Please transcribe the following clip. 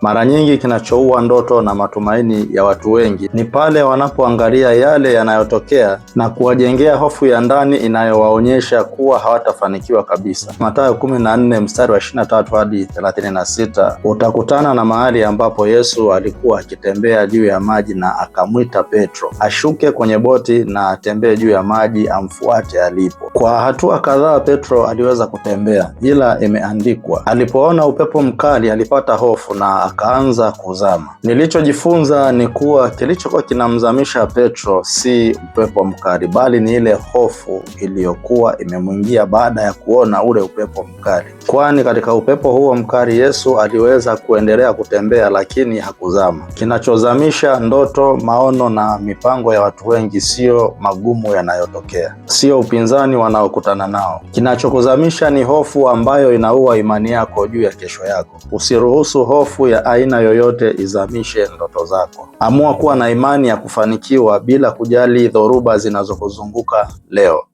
Mara nyingi kinachoua ndoto na matumaini ya watu wengi ni pale wanapoangalia yale yanayotokea na kuwajengea hofu ya ndani inayowaonyesha kuwa hawatafanikiwa kabisa. Mathayo 14 mstari wa 23 hadi 36, utakutana na mahali ambapo Yesu alikuwa akitembea juu ya maji na akamwita Petro ashuke kwenye boti na atembee juu ya maji amfuate alipo. Kwa hatua kadhaa Petro aliweza kutembea, ila imeandikwa alipoona upepo mkali alipata hofu na akaanza kuzama. Nilichojifunza ni kuwa kilichokuwa kinamzamisha Petro si upepo mkali, bali ni ile hofu iliyokuwa imemwingia baada ya kuona ule upepo mkali, kwani katika upepo huo mkali Yesu aliweza kuendelea kutembea, lakini hakuzama. Kinachozamisha ndoto, maono na mipango ya watu wengi sio magumu yanayotokea, sio upinzani wanaokutana nao. Kinachokuzamisha ni hofu ambayo inaua imani yako juu ya kesho yako. Usiruhusu hofu ya aina yoyote izamishe ndoto zako. Amua kuwa na imani ya kufanikiwa bila kujali dhoruba zinazokuzunguka leo.